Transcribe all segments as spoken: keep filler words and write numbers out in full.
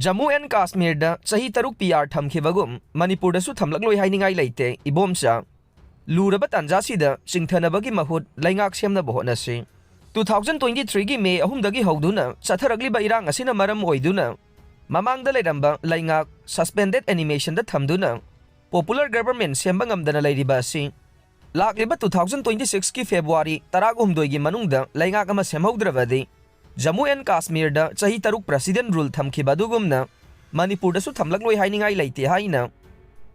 Jammu and ꯀꯥꯁꯃꯤꯔꯗ ꯆꯍꯤ ꯇꯔꯨꯛ P R ꯊꯝꯈꯤꯕꯒꯨꯝ ꯃꯅꯤꯄꯨꯔꯗꯁꯨ ꯊꯝꯂꯛꯂꯣꯏ ꯍꯥꯏꯅꯤꯡꯉꯥꯏ ꯂꯩꯇꯦ, ꯏꯕꯣꯝꯆꯥ꯫ ꯂꯨꯔꯕ ꯇꯥꯟꯖꯥꯁꯤꯗ ꯆꯤꯡꯊꯅꯕꯒꯤ ꯃꯍꯨꯠ ꯂꯩꯉꯥꯛ ꯁꯦꯝꯅꯕ ꯍꯣꯠꯅꯁꯤ꯫ Two thousand twenty threeꯒꯤ ꯃꯦ ꯑꯍꯨꯝꯗꯒꯤ ꯍꯧꯗꯨꯅ ꯆꯠꯊꯔꯛꯂꯤꯕ ꯏꯔꯥꯡ ꯑꯁꯤꯅ ꯃꯔꯝ ꯑꯣꯏꯗꯨꯅ ꯃꯃꯥꯡꯗ ꯂꯩꯔꯝꯕ ꯂꯩꯉꯥꯛ suspended animationꯗ ꯊꯝꯗꯨꯅ popular government ꯁꯦꯝꯕ ꯉꯝꯗꯅ ꯂꯩꯔꯤꯕ ꯑꯁꯤ ꯂꯥꯛꯂꯤꯕ two thousand twenty sixꯀꯤ ꯐꯦꯕ꯭ꯔꯨꯋꯥꯔꯤ ꯇꯔꯥꯍꯨꯝꯗꯣꯏꯒꯤ ꯃꯅꯨꯡꯗ ꯂꯩꯉꯥꯛ ꯑꯃ ꯁꯦꯝꯍꯧꯗ꯭ꯔꯕꯗꯤ ꯖꯝꯃꯨ ꯑꯦꯟ ꯀꯥꯁꯃꯤꯔꯗ ꯆꯍꯤ ꯇꯔꯨꯛ president rule ꯊꯝꯈꯤꯕ ꯑꯗꯨꯒꯨꯝꯅ ꯃꯅꯤꯄꯨꯔꯗꯁꯨ ꯊꯝꯂꯛꯂꯣꯏ ꯍꯥꯏꯅꯤꯡꯉꯥꯏ ꯂꯩꯇꯦ ꯍꯥꯏꯅ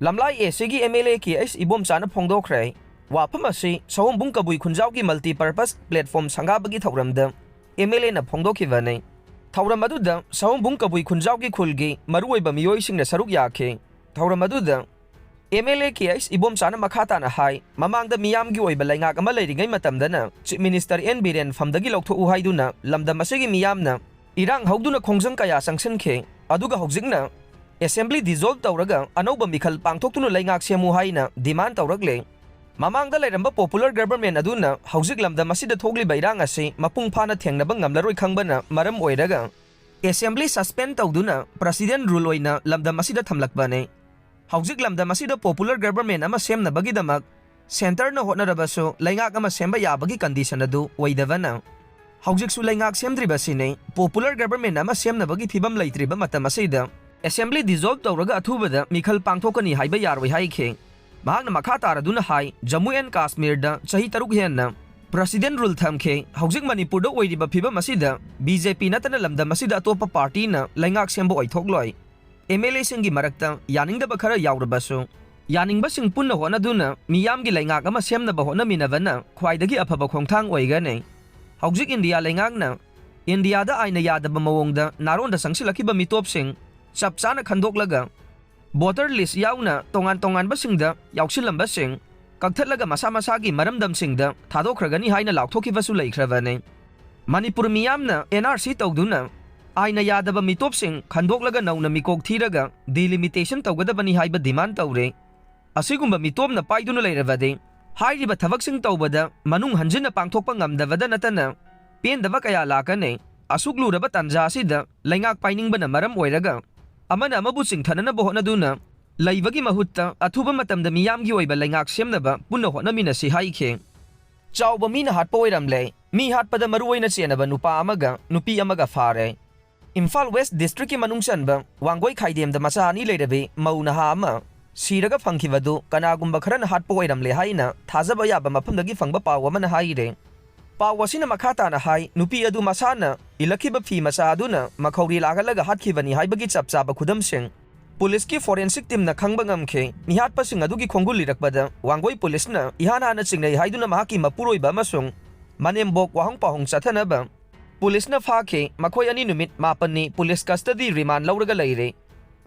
ꯂꯝꯂꯥꯏ ꯑꯦꯁꯤꯒꯤ M L A K H ꯏꯕꯣꯝꯆꯥꯅ ꯐꯣꯡꯗꯣꯛꯈ꯭ꯔꯦ꯫ ꯋꯥꯐꯝ ꯑꯁꯤ ꯁꯑꯣꯝꯕꯨꯡ ꯀꯕꯨꯏ ꯈꯨꯟꯖꯥꯎꯒꯤ multipurpose platform ꯁꯪꯒꯥꯕꯒꯤ ꯊꯧꯔꯝꯗ ꯑꯦꯝ ꯑꯦꯜ ꯑꯦꯅ ꯐꯣꯡꯗꯣꯛꯈꯤꯕꯅꯤ꯫ ꯊꯧꯔꯝ ꯑꯗꯨꯗ ꯁꯑꯣꯝꯕꯨꯡ ꯀꯕꯨꯏ ꯈꯨꯟꯖꯥꯎꯒꯤ ꯈꯨꯜꯒꯤ ꯃꯔꯨꯑꯣꯏꯕ ꯃꯤꯑꯣꯏꯁꯤꯡꯅ ꯁꯔꯨꯛ ꯌꯥꯈꯤ꯫ ꯊꯧꯔꯝ ꯑꯗꯨꯗ M L A K H ꯏꯕꯣꯝꯆꯥꯅ ꯃꯈꯥ ꯇꯥꯅ ꯍꯥꯏ, ꯃꯃꯥꯡꯗ ꯃꯤꯌꯥꯝꯒꯤ ꯑꯣꯏꯕ ꯂꯩꯉꯥꯛ ꯑꯃ ꯂꯩꯔꯤꯉꯩ ꯃꯇꯝꯗꯅ Chief Minister ꯑꯦꯟ ꯕꯤꯔꯦꯟ ꯐꯝꯗꯒꯤ ꯂꯧꯊꯣꯛꯎ ꯍꯥꯏꯗꯨꯅ ꯂꯝꯗꯝ ꯑꯁꯤꯒꯤ ꯃꯤꯌꯥꯝꯅ ꯏꯔꯥꯡ ꯍꯧꯗꯨꯅ ꯈꯣꯡꯖꯪ ꯀꯌꯥ ꯆꯪꯁꯤꯟꯈꯤ꯫ ꯑꯗꯨꯒ ꯍꯧꯖꯤꯛꯅ assembly dissolve ꯇꯧꯔꯒ ꯑꯅꯧꯕ ꯃꯤꯈꯜ ꯄꯥꯡꯊꯣꯛꯇꯨꯅ ꯂꯩꯉꯥꯛ ꯁꯦꯝꯃꯨ ꯍꯥꯏꯅ demand ꯇꯧꯔꯛꯂꯦ꯫ ꯃꯃꯥꯡꯗ ꯂꯩꯔꯝꯕ popular government ꯑꯗꯨꯅ ꯍꯧꯖꯤꯛ ꯂꯝꯗꯝ ꯑꯁꯤꯗ ꯊꯣꯛꯂꯤꯕ ꯏꯔꯥꯡ ꯑꯁꯤ ꯃꯄꯨꯡ ꯐꯥꯅ ꯊꯦꯡꯅꯕ ꯉꯝꯂꯔꯣꯏ ꯈꯪꯕꯅ ꯃꯔꯝ ꯑꯣꯏꯔꯒ assembly suspend ꯇꯧꯗꯨꯅ president rule ꯑꯣꯏꯅ ꯂꯝꯗꯝ ꯑꯁꯤꯗ ꯊꯝꯂꯛꯄꯅꯤ꯫ ꯍꯧꯖꯤꯛ ꯂꯝꯗꯝ ꯑꯁꯤꯗ popular government ꯑꯃ ꯁꯦꯝꯅꯕꯒꯤꯗꯃꯛ centreꯅ ꯍꯣꯠꯅꯔꯕꯁꯨ ꯂꯩꯉꯥꯛ ꯑꯃ ꯁꯦꯝꯕ ꯌꯥꯕꯒꯤ condition ꯑꯗꯨ ꯑꯣꯏꯗꯕꯅ ꯍꯧꯖꯤꯛꯁꯨ ꯂꯩꯉꯥꯛ ꯁꯦꯝꯗ꯭ꯔꯤꯕꯁꯤꯅꯤ꯫ Popular government ꯑꯃ ꯁꯦꯝꯅꯕꯒꯤ ꯐꯤꯕꯝ ꯂꯩꯇ꯭ꯔꯤꯕ ꯃꯇꯝ ꯑꯁꯤꯗ assembly dissolve ꯇꯧꯔꯒ ꯑꯊꯨꯕꯗ ꯃꯤꯈꯜ ꯄꯥꯡꯊꯣꯛꯀꯅꯤ ꯍꯥꯏꯕ ꯌꯥꯔꯣꯏ ꯍꯥꯏꯈꯤ꯫ ꯃꯍꯥꯛꯅ ꯃꯈꯥ ꯇꯥꯔꯗꯨꯅ ꯍꯥꯏ, ꯖꯝꯃꯨ ꯑꯦꯟ ꯀꯥꯁꯃꯤꯔꯗ ꯆꯍꯤ ꯇꯔꯨꯛ ꯍꯦꯟꯅ president rule ꯊꯝꯈꯤ꯫ ꯍꯧꯖꯤꯛ ꯃꯅꯤꯄꯨꯔꯗ ꯑꯣꯏꯔꯤꯕ ꯐꯤꯕꯝ ꯑꯁꯤꯗ ꯕꯤ ꯖꯦ ꯄꯤ ꯅꯠꯇꯅ ꯂꯝꯗꯝ ꯑꯁꯤꯗ ꯑꯇꯣꯞꯄ partyꯅ ꯂꯩꯉꯥꯛ ꯁꯦꯝꯕ ꯑꯣꯏꯊꯣꯛꯂꯣꯏ꯫ ꯑꯦꯝ ꯑꯦꯜ ꯑꯦꯁꯤꯡꯒꯤ ꯃꯔꯛꯇ ꯌꯥꯅꯤꯡꯗꯕ ꯈꯔ ꯌꯥꯎꯔꯕꯁꯨ, ꯌꯥꯅꯤꯡꯕꯁꯤꯡ ꯄꯨꯟꯅ ꯍꯣꯠꯅꯗꯨꯅ ꯃꯤꯌꯥꯝꯒꯤ ꯂꯩꯉꯥꯛ ꯑꯃ ꯁꯦꯝꯅꯕ ꯍꯣꯠꯅꯃꯤꯟꯅꯕꯅ ꯈ꯭ꯋꯥꯏꯗꯒꯤ ꯑꯐꯕ ꯈꯣꯡꯊꯥꯡ ꯑꯣꯏꯒꯅꯤ꯫ ꯍꯧꯖꯤꯛ ꯏꯟꯗꯤꯌꯥ ꯂꯩꯉꯥꯛꯅ ꯏꯟꯗꯤꯌꯥꯗ ꯑꯥꯏꯟꯅ ꯌꯥꯗꯕ ꯃꯑꯣꯡꯗ ꯅꯥꯔꯣꯟꯗ ꯆꯪꯁꯤꯜꯂꯛꯈꯤꯕ ꯃꯤꯇꯣꯞꯁꯤꯡ ꯆꯞ ꯆꯥꯅ ꯈꯟꯗꯣꯛꯂꯒ voter list ꯌꯥꯎꯅ ꯇꯣꯉꯥꯟ ꯇꯣꯉꯥꯟꯕꯁꯤꯡꯗ ꯌꯥꯎꯁꯤꯜꯂꯝꯕꯁꯤꯡ ꯀꯛꯊꯠꯂꯒ ꯃꯁꯥ ꯃꯁꯥꯒꯤ ꯃꯔꯝꯗꯝꯁꯤꯡꯗ ꯊꯥꯗꯣꯛꯈ꯭ꯔꯒꯅꯤ ꯍꯥꯏꯅ ꯂꯥꯎꯊꯣꯛꯈꯤꯕꯁꯨ ꯂꯩꯈ꯭ꯔꯕꯅꯤ꯫ ꯃꯅꯤꯄꯨꯔ ꯃꯤꯌꯥꯝꯅ ꯑꯦꯟ ꯑꯥꯔ ꯁꯤ ꯇꯧꯗꯨꯅ ꯑꯥꯏꯟꯅ ꯌꯥꯗꯕ ꯃꯤꯇꯣꯞꯁꯤꯡ ꯈꯟꯗꯣꯛꯂꯒ ꯅꯧꯅ ꯃꯤꯀꯣꯛ ꯊꯤꯔꯒ delimitation ꯇꯧꯒꯗꯕꯅꯤ ꯍꯥꯏꯕ demand ꯇꯧꯔꯦ꯫ ꯑꯁꯤꯒꯨꯝꯕ ꯃꯤꯇꯣꯞꯅ ꯄꯥꯏꯗꯨꯅ ꯂꯩꯔꯕꯗꯤ ꯍꯥꯏꯔꯤꯕ ꯊꯕꯛꯁꯤꯡ ꯇꯧꯕꯗ ꯃꯅꯨꯡ ꯍꯟꯖꯤꯟꯅ ꯄꯥꯡꯊꯣꯛꯄ ꯉꯝꯗꯕꯗ ꯅꯠꯇꯅ ꯄꯦꯟꯗꯕ ꯀꯌꯥ ꯂꯥꯛꯀꯅꯤ꯫ ꯑꯁꯨꯛ ꯂꯨꯔꯕ ꯇꯥꯟꯖꯥ ꯑꯁꯤꯗ ꯂꯩꯉꯥꯛ ꯄꯥꯏꯅꯤꯡꯕꯅ ꯃꯔꯝ ꯑꯣꯏꯔꯒ ꯑꯃꯅ ꯑꯃꯕꯨ ꯆꯤꯡꯊꯅꯅꯕ ꯍꯣꯠꯅꯗꯨꯅ ꯂꯩꯕꯒꯤ ꯃꯍꯨꯠꯇ ꯑꯊꯨꯕ ꯃꯇꯝꯗ ꯃꯤꯌꯥꯝꯒꯤ ꯑꯣꯏꯕ ꯂꯩꯉꯥꯛ ꯁꯦꯝꯅꯕ ꯄꯨꯟꯅ ꯍꯣꯠꯅꯃꯤꯟꯅꯁꯤ ꯍꯥꯏꯈꯤ꯫ ꯆꯥꯎꯕ ꯃꯤꯅ ꯍꯥꯠꯄ ꯑꯣꯏꯔꯝꯂꯦ꯫ ꯃꯤ ꯍꯥꯠꯄꯗ ꯃꯔꯨꯑꯣꯏꯅ ꯆꯦꯟꯅꯕ ꯅꯨꯄꯥ ꯑꯃꯒ ꯅꯨꯄꯤ ꯑꯃꯒ ꯐꯥꯔꯦ꯫ ꯏꯝꯐꯥꯜ ꯋꯦꯁ ꯗꯤꯁꯇ꯭ꯔꯤꯛꯀꯤ ꯃꯅꯨꯡ ꯆꯟꯕ ꯋꯥꯡꯒꯣꯏ ꯈꯥꯏꯗꯦꯝꯗ ꯃꯆꯥ ꯑꯅꯤ ꯂꯩꯔꯕꯤ ꯃꯧ ꯅꯍꯥ ꯑꯃ ꯁꯤꯔꯒ ꯐꯪꯈꯤꯕꯗꯨ ꯀꯅꯥꯒꯨꯝꯕ ꯈꯔꯅ ꯍꯥꯠꯄ ꯑꯣꯏꯔꯝꯂꯦ ꯍꯥꯏꯅ ꯊꯥꯖꯕ ꯌꯥꯕ ꯃꯐꯝꯗꯒꯤ ꯐꯪꯕ ꯄꯥꯎ ꯑꯃꯅ ꯍꯥꯏꯔꯦ꯫ ꯄꯥꯎ ꯑꯁꯤꯅ ꯃꯈꯥ ꯇꯥꯅ ꯍꯥꯏ, ꯅꯨꯄꯤ ꯑꯗꯨ ꯃꯁꯥꯅ ꯏꯜꯂꯛꯈꯤꯕ ꯐꯤ ꯃꯆꯥ ꯑꯗꯨꯅ ꯃꯈꯧꯔꯤ ꯂꯥꯛꯍꯜꯂꯒ ꯍꯥꯠꯈꯤꯕꯅꯤ ꯍꯥꯏꯕꯒꯤ ꯆꯞ ꯆꯥꯕ ꯈꯨꯗꯝꯁꯤꯡ ꯄꯨꯂꯤꯁꯀꯤ ꯐꯣꯔꯦꯟꯁꯤꯛ ꯇꯤꯝꯅ ꯈꯪꯕ ꯉꯝꯈꯤ꯫ ꯃꯤꯍꯥꯠꯄꯁꯤꯡ ꯑꯗꯨꯒꯤ ꯈꯣꯡꯒꯨꯜ ꯂꯤꯔꯛꯄꯗ ꯋꯥꯡꯒꯣꯏ ꯄꯨꯂꯤꯁꯅ ꯏꯍꯥꯟ ꯍꯥꯟꯅ ꯆꯤꯡꯅꯩ ꯍꯥꯏꯗꯨꯅ ꯃꯍꯥꯛꯀꯤ ꯃꯄꯨꯔꯣꯏꯕ ꯑꯃꯁꯨꯡ ꯃꯅꯦꯝꯕꯣꯛ ꯋꯥꯍꯪ ꯄꯥꯎꯍꯪ ꯆꯠꯊꯅꯕ ꯄꯨꯂꯤꯁꯅ ꯐꯥꯈꯤ꯫ ꯃꯈꯣꯏ ꯑꯅꯤ ꯅꯨꯃꯤꯠ ꯃꯥꯄꯟꯅꯤ ꯄꯨꯂꯤꯁ ꯀꯁꯇꯗꯤ ꯔꯤꯃꯥꯟ ꯂꯧꯔꯒ ꯂꯩꯔꯦ꯫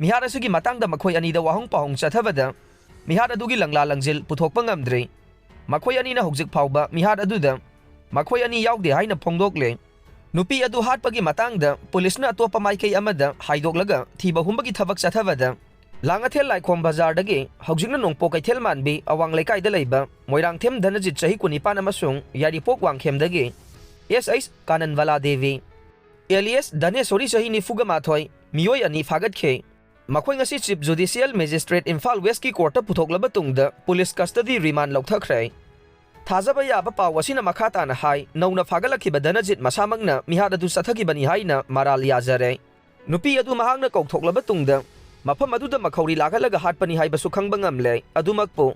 ꯃꯤꯍꯥꯠ ꯑꯁꯤꯒꯤ ꯃꯇꯥꯡꯗ ꯃꯈꯣꯏ ꯑꯅꯤꯗ ꯋꯥꯍꯪ ꯄꯥꯎꯍꯪ ꯆꯠꯊꯕꯗ ꯃꯤꯍꯥꯠ ꯑꯗꯨꯒꯤ ꯂꯪꯂꯥ ꯂꯪꯖꯤꯜ ꯄꯨꯊꯣꯛꯄ ꯉꯝꯗ꯭ꯔꯤ꯫ ꯃꯈꯣꯏ ꯑꯅꯤꯅ ꯍꯧꯖꯤꯛ ꯐꯥꯎꯕ ꯃꯤꯍꯥꯠ ꯑꯗꯨꯗ ꯃꯈꯣꯏ ꯑꯅꯤ ꯌꯥꯎꯗꯦ ꯍꯥꯏꯅ ꯐꯣꯡꯗꯣꯛꯂꯦ꯫ ꯅꯨꯄꯤ ꯑꯗꯨ ꯍꯥꯠꯄꯒꯤ ꯃꯇꯥꯡꯗ ꯄꯨꯂꯤꯁꯅ ꯑꯇꯣꯞꯄ ꯃꯥꯏꯀꯩ ꯑꯃꯗ ꯍꯥꯏꯗꯣꯛꯂꯒ ꯊꯤꯕ ꯍꯨꯝꯕꯒꯤ ꯊꯕꯛ ꯆꯠꯊꯕꯗ ꯂꯥꯡꯉꯊꯦꯜ ꯂꯥꯏꯈꯣꯝ ꯕꯖꯥꯔꯗꯒꯤ ꯍꯧꯖꯤꯛꯅ ꯅꯣꯡꯄꯣꯛ ꯀꯩꯊꯦꯜ ꯃꯥꯟꯕꯤ ꯑꯋꯥꯡ ꯂꯩꯀꯥꯏꯗ ꯂꯩꯕ ꯃꯣꯏꯔꯥꯡꯊꯦꯝ ꯙꯅꯖꯤꯠ ꯆꯍꯤ ꯀꯨꯟꯅꯤꯄꯥꯟ ꯑꯃꯁꯨꯡ ꯌꯥꯏꯔꯤꯄꯣꯛ ꯋꯥꯡꯈꯦꯝꯗꯒꯤ ꯑꯦꯁ ꯑꯩꯁ ꯀꯥꯅꯟꯕꯂꯥ ꯗꯦꯕꯤ ꯑꯦꯂꯤꯌꯥꯁ ꯙꯅꯦꯁꯣꯔꯤ ꯆꯍꯤ ꯅꯤꯐꯨꯒ ꯃꯥꯊꯣꯏ ꯃꯤꯑꯣꯏ ꯑꯅꯤ ꯐꯥꯒꯠꯈꯤ꯫ ꯃꯈꯣꯏ ꯉꯁꯤ ꯆꯤꯐ ꯖꯨꯗꯤꯁꯤꯌꯦꯜ ꯃꯦꯖꯤꯁꯇ꯭ꯔꯦꯠ ꯏꯝꯐꯥꯜ ꯋꯦꯁꯀꯤ ꯀꯣꯔꯠꯇ ꯄꯨꯊꯣꯛꯂꯕ ꯇꯨꯡꯗ ꯄꯨꯂꯤꯁ ꯀꯁꯇꯗꯤ ꯔꯤꯃꯥꯟ ꯂꯧꯊꯈ꯭ꯔꯦ꯫ ꯊꯥꯖꯕ ꯌꯥꯕ ꯄꯥꯎ ꯑꯁꯤꯅ ꯃꯈꯥ ꯇꯥꯅ ꯍꯥꯏ, ꯅꯧꯅ ꯐꯥꯒꯠꯂꯛꯈꯤꯕ ꯙꯅꯖꯤꯠ ꯃꯁꯥꯃꯛꯅ ꯃꯤꯍꯥꯠ ꯑꯗꯨ ꯆꯠꯊꯈꯤꯕꯅꯤ ꯍꯥꯏꯅ ꯃꯔꯥꯜ ꯌꯥꯖꯔꯦ꯫ ꯅꯨꯄꯤ ꯑꯗꯨ ꯃꯍꯥꯛꯅ ꯀꯧꯊꯣꯛꯂꯕ ꯇꯨꯡꯗ ꯃꯐꯝ ꯑꯗꯨꯗ ꯃꯈꯧꯔꯤ ꯂꯥꯛꯍꯜꯂꯒ ꯍꯥꯠꯄꯅꯤ ꯍꯥꯏꯕꯁꯨ ꯈꯪꯕ ꯉꯝꯂꯦ꯫ ꯑꯗꯨꯃꯛꯄꯨ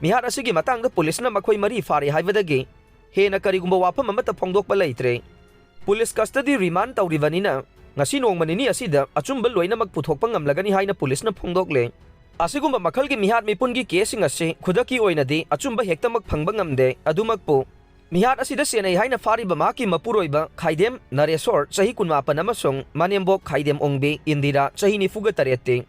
ꯃꯤꯍꯥꯠ ꯑꯁꯤꯒꯤ ꯃꯇꯥꯡꯗ ꯄꯨꯂꯤꯁꯅ ꯃꯈꯣꯏ ꯃꯔꯤ ꯐꯥꯔꯦ ꯍꯥꯏꯕꯗꯒꯤ ꯍꯦꯟꯅ ꯀꯔꯤꯒꯨꯝꯕ ꯋꯥꯐꯝ ꯑꯃꯠꯇ ꯐꯣꯡꯗꯣꯛꯄ ꯂꯩꯇ꯭ꯔꯦ꯫ ꯄꯨꯂꯤꯁ ꯀꯁꯇꯗꯤ ꯔꯤꯃꯥꯟ ꯇꯧꯔꯤꯕꯅꯤꯅ ꯉꯁꯤ ꯅꯣꯡꯃ ꯅꯤꯅꯤ ꯑꯁꯤꯗ ꯑꯆꯨꯝꯕ ꯂꯣꯏꯅꯃꯛ ꯄꯨꯊꯣꯛꯄ ꯉꯝꯂꯒꯅꯤ ꯍꯥꯏꯅ ꯄꯨꯂꯤꯁꯅ ꯐꯣꯡꯗꯣꯛꯂꯦ꯫ ꯑꯁꯤꯒꯨꯝꯕ ꯃꯈꯜꯒꯤ ꯃꯤꯍꯥꯠ ꯃꯤꯄꯨꯟꯒꯤ ꯀꯦꯁꯁꯤꯡ ꯑꯁꯤ ꯈꯨꯗꯛꯀꯤ ꯑꯣꯏꯅꯗꯤ ꯑꯆꯨꯝꯕ ꯍꯦꯛꯇꯃꯛ ꯐꯪꯕ ꯉꯝꯗꯦ꯫ ꯑꯗꯨꯃꯛꯄꯨ ꯃꯤꯍꯥꯠ ꯑꯁꯤꯗ ꯆꯦꯟꯅꯩ ꯍꯥꯏꯅ ꯐꯥꯔꯤꯕ ꯃꯍꯥꯛꯀꯤ ꯃꯄꯨꯔꯣꯏꯕ ꯈꯥꯏꯗꯦꯝ ꯅꯔꯦꯁꯣꯔ ꯆꯍꯤ ꯀꯨꯟꯃꯥꯄꯟ ꯑꯃꯁꯨꯡ ꯃꯅꯦꯝꯕꯣꯛ ꯈꯥꯏꯗꯦꯝ ꯑꯣꯡꯕꯤ ꯏꯟꯗꯤꯔꯥ ꯆꯍꯤ ꯅꯤꯐꯨꯒ ꯇꯔꯦꯠꯇꯤ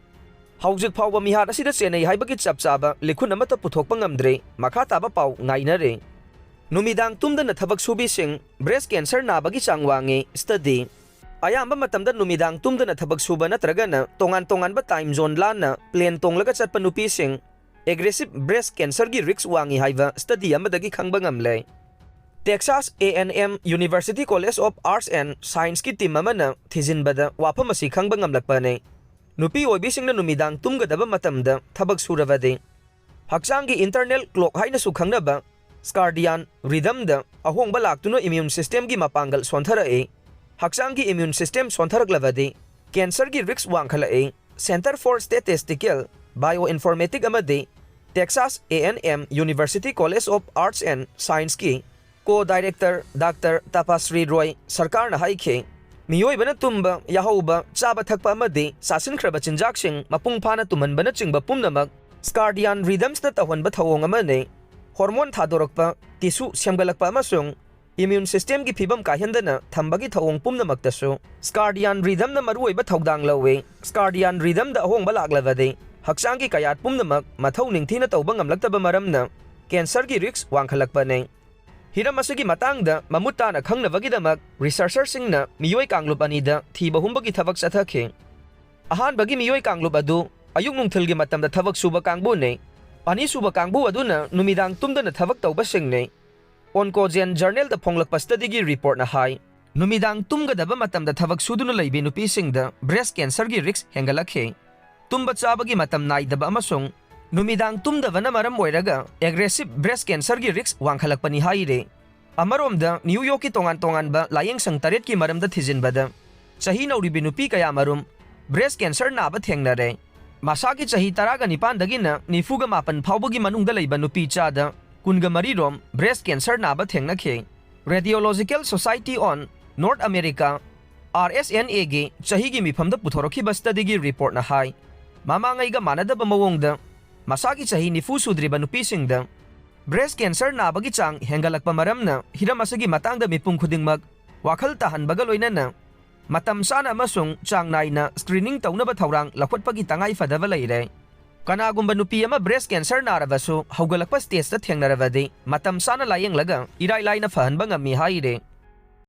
ꯍꯧꯖꯤꯛ ꯐꯥꯎꯕ ꯃꯤꯍꯥꯠ ꯑꯁꯤꯗ ꯆꯦꯟꯅꯩ ꯍꯥꯏꯕꯒꯤ ꯆꯞ ꯆꯥꯕ ꯂꯤꯈꯨꯟ ꯑꯃꯠꯇ ꯄꯨꯊꯣꯛꯄ ꯉꯝꯗ꯭ꯔꯤ꯫ ꯃꯈꯥ ꯇꯥꯕ ꯄꯥꯎ ꯉꯥꯏꯅꯔꯤ꯫ ꯅꯨꯃꯤꯗꯥꯡ ꯇꯨꯝꯗꯅ ꯊꯕꯛ ꯁꯨꯕꯤꯁꯤꯡ ꯕ꯭ꯔꯦꯁ ꯀꯦꯟꯁꯔ ꯅꯥꯕꯒꯤ ꯆꯥꯡ ꯋꯥꯡꯉꯤ꯫ ꯁ꯭ꯇꯗꯤ꯫ ꯑꯌꯥꯝꯕ ꯃꯇꯝꯗ ꯅꯨꯃꯤꯗꯥꯡ ꯇꯨꯝꯗꯅ ꯊꯕꯛ ꯁꯨꯕ ꯅꯠꯇ꯭ꯔꯒꯅ ꯇꯣꯉꯥꯟ ꯇꯣꯉꯥꯟꯕ ꯇꯥꯏꯝ ꯖꯣꯟ ꯂꯥꯟꯅ ꯄ꯭ꯂꯦꯟ ꯇꯣꯡꯂꯒ ꯆꯠꯄ ꯅꯨꯄꯤꯁꯤꯡ ꯑꯦꯒ꯭ꯔꯦꯁꯤꯚ ꯕ꯭ꯔꯦꯁ ꯀꯦꯟꯁꯔꯒꯤ ꯔꯤꯁ꯭ꯛ ꯋꯥꯡꯉꯤ ꯍꯥꯏꯕ ꯁ꯭ꯇꯗꯤ ꯑꯃꯗꯒꯤ ꯈꯪꯕ ꯉꯝꯂꯦ꯫ Texas A and M University College of Arts and Science-ꯀꯤ team ꯑꯃꯅ ꯊꯤꯖꯤꯟꯕꯗ ꯋꯥꯐꯝ ꯑꯁꯤ ꯈꯪꯕ ꯉꯝꯂꯛꯄꯅꯤ꯫ ꯅꯨꯄꯤ ꯑꯣꯏꯕꯤꯁꯤꯡꯅ ꯅꯨꯃꯤꯗꯥꯡ ꯇꯨꯝꯒꯗꯕ ꯃꯇꯝꯗ ꯊꯕꯛ ꯁꯨꯔꯕꯗꯤ, ꯍꯛꯆꯥꯡꯒꯤ internal clock ꯍꯥꯏꯅꯁꯨ ꯈꯪꯅꯕ circadian rhythm-ꯗ ꯑꯍꯣꯡꯕ ꯂꯥꯛꯇꯨꯅ immune system-ꯒꯤ ꯃꯄꯥꯡꯒꯜ ꯁꯣꯟꯊꯔꯛꯏ꯫ ꯍꯛꯆꯥꯡꯒꯤ immune system ꯁꯣꯟꯊꯔꯛꯂꯕꯗꯤ cancer-ꯒꯤ risk ꯋꯥꯡꯈꯠꯂꯛꯏ꯫ Center for Statistical Bioinformatics ꯑꯃꯗꯤ Texas A and M University College of Arts and Science-ꯀꯤ co-director Doctor Tapasree Roy ꯁꯔꯀꯥꯔꯅ ꯍꯥꯏꯈꯤ, ꯃꯤꯑꯣꯏꯕꯅ ꯇꯨꯝꯕ, ꯌꯥꯍꯧꯕ, ꯆꯥꯕ ꯊꯛꯄ ꯑꯃꯗꯤ ꯆꯥꯁꯤꯟꯈ꯭ꯔꯕ ꯆꯤꯟꯖꯥꯛꯁꯤꯡ ꯃꯄꯨꯡ ꯐꯥꯅ ꯇꯨꯝꯍꯟꯕꯅꯆꯤꯡꯕ ꯄꯨꯝꯅꯃꯛ circadian rhythms-ꯅ ꯇꯧꯍꯟꯕ ꯊꯧꯑꯣꯡ ꯑꯃꯅꯤ꯫ Hormone ꯊꯥꯗꯣꯔꯛꯄ, tissue ꯁꯦꯝꯒꯠꯂꯛꯄ ꯑꯃꯁꯨꯡ immune system-ꯒꯤ ꯐꯤꯕꯝ ꯀꯥꯏꯍꯟꯗꯅ ꯊꯝꯕꯒꯤ ꯊꯧꯑꯣꯡ ꯄꯨꯝꯅꯃꯛꯇꯁꯨ circadian rhythm-ꯅ ꯃꯔꯨꯑꯣꯏꯕ ꯊꯧꯗꯥꯡ ꯂꯧꯏ꯫ Circadian rhythm-ꯗ ꯑꯍꯣꯡꯕ ꯂꯥꯛꯂꯕꯗꯤ ꯍꯛꯆꯥꯡꯒꯤ ꯀꯌꯥꯠ ꯄꯨꯝꯅꯃꯛ ꯃꯊꯧ ꯅꯤꯡꯊꯤꯅ ꯇꯧꯕ ꯉꯝꯂꯛꯇꯕ ꯃꯔꯝꯅ cancer-ꯒꯤ risk ꯋꯥꯡꯈꯠꯂꯛꯄꯅꯤ꯫ ꯍꯤꯔꯝ ꯑꯁꯤꯒꯤ ꯃꯇꯥꯡꯗ ꯃꯃꯨꯠ ꯇꯥꯅ ꯈꯪꯅꯕꯒꯤꯗꯃꯛ researcher-ꯁꯤꯡꯅ ꯃꯤꯑꯣꯏ ꯀꯥꯡꯂꯨꯞ ꯑꯅꯤꯗ ꯊꯤꯕ ꯍꯨꯝꯕꯒꯤ ꯊꯕꯛ ꯆꯠꯊꯈꯤ꯫ ꯑꯍꯥꯟꯕꯒꯤ ꯃꯤꯑꯣꯏ ꯀꯥꯡꯂꯨꯞ ꯑꯗꯨ ꯑꯌꯨꯛ ꯅꯨꯡꯊꯤꯜꯒꯤ ꯃꯇꯝꯗ ꯊꯕꯛ ꯁꯨꯕ ꯀꯥꯡꯕꯨꯅꯤ꯫ ꯑꯅꯤꯁꯨꯕ ꯀꯥꯡꯕꯨ ꯑꯗꯨꯅ ꯅꯨꯃꯤꯗꯥꯡ ꯇꯨꯝꯗꯅ ꯊꯕꯛ ꯇꯧꯕꯁꯤꯡꯅꯤ꯫ Oncogen Journal-ꯗ ꯐꯣꯡꯂꯛꯄ study-ꯒꯤ report-ꯅ ꯍꯥꯏ, ꯅꯨꯃꯤꯗꯥꯡ ꯇꯨꯝꯒꯗꯕ ꯃꯇꯝꯗ ꯊꯕꯛ ꯁꯨꯗꯨꯅ ꯂꯩꯕꯤ ꯅꯨꯄꯤꯁꯤꯡꯗ breast cancer-ꯒꯤ risk ꯍꯦꯟꯒꯠꯂꯛꯈꯤ꯫ ꯇꯨꯝꯕ ꯆꯥꯕꯒꯤ ꯃꯇꯝ ꯅꯥꯏꯗꯕ ꯑꯃꯁꯨꯡ ꯅꯨꯃꯤꯗꯥꯡ ꯇꯨꯝꯗꯕꯅ ꯃꯔꯝ ꯑꯣꯏꯔꯒ aggressive breast cancer-ꯒꯤ risk ꯋꯥꯡꯈꯠꯂꯛꯄꯅꯤ ꯍꯥꯏꯔꯤ꯫ ꯑꯃꯔꯣꯝꯗ, New York-ꯀꯤ ꯇꯣꯉꯥꯟ ꯇꯣꯉꯥꯟꯕ ꯂꯥꯌꯦꯡꯁꯪ ꯇꯔꯦꯠꯀꯤ ꯃꯔꯝꯗ ꯊꯤꯖꯤꯟꯕꯗ ꯆꯍꯤ ꯅꯧꯔꯤꯕꯤ ꯅꯨꯄꯤ ꯀꯌꯥꯃꯔꯨꯝ breast cancer ꯅꯥꯕ ꯊꯦꯡꯅꯔꯦ꯫ ꯃꯁꯥꯒꯤ ꯆꯍꯤ ꯇꯔꯥꯒ ꯅꯤꯄꯥꯟꯗꯒꯤꯅ ꯅꯤꯐꯨꯒ ꯃꯥꯄꯟ ꯐꯥꯎꯕꯒꯤ ꯃꯅꯨꯡꯗ ꯂꯩꯕ ꯅꯨꯄꯤ ꯆꯥꯗ ꯀꯨꯟꯒ ꯃꯔꯤ ꯔꯣꯝ breast cancer ꯅꯥꯕ ꯊꯦꯡꯅꯈꯤ꯫ Radiological Society on North America, RSNA-ꯒꯤ ꯆꯍꯤꯒꯤ ꯃꯤꯐꯝꯗ ꯄꯨꯊꯣꯔꯛꯈꯤꯕ study-ꯒꯤ report-ꯅ ꯍꯥꯏ, ꯃꯃꯥꯡꯉꯩꯒ ꯃꯥꯟꯅꯗꯕ ꯃꯑꯣꯡꯗ ꯃꯁꯥꯒꯤ ꯆꯍꯤ ꯅꯤꯐꯨ ꯁꯨꯗ꯭ꯔꯤꯕ ꯅꯨꯄꯤꯁꯤꯡꯗ breast cancer ꯅꯥꯕꯒꯤ ꯆꯥꯡ ꯍꯦꯟꯒꯠꯂꯛꯄ ꯃꯔꯝꯅ ꯍꯤꯔꯝ ꯑꯁꯤꯒꯤ ꯃꯇꯥꯡꯗ ꯃꯤꯄꯨꯝ ꯈꯨꯗꯤꯡꯃꯛ ꯋꯥꯈꯜ ꯇꯥꯍꯟꯕꯒ ꯂꯣꯏꯅꯅ ꯃꯇꯝ ꯆꯥꯅ ꯑꯃꯁꯨꯡ ꯆꯥꯡ ꯅꯥꯏꯅ screening ꯇꯧꯅꯕ ꯊꯧꯔꯥꯡ ꯂꯧꯈꯠꯄꯒꯤ ꯇꯉꯥꯏ ꯐꯗꯕ ꯂꯩꯔꯦ꯫ ꯀꯅꯥꯒꯨꯝꯕ ꯅꯨꯄꯤ ꯑꯃ breast cancer ꯅꯥꯔꯕꯁꯨ ꯍꯧꯒꯠꯂꯛꯄ stage-ꯇ ꯊꯦꯡꯅꯔꯕꯗꯤ ꯃꯇꯝ ꯆꯥꯅ ꯂꯥꯌꯦꯡꯂꯒ ꯏꯔꯥꯏ ꯂꯥꯏꯅ ꯐꯍꯟꯕ ꯉꯝꯃꯤ ꯍꯥꯏꯔꯦ꯫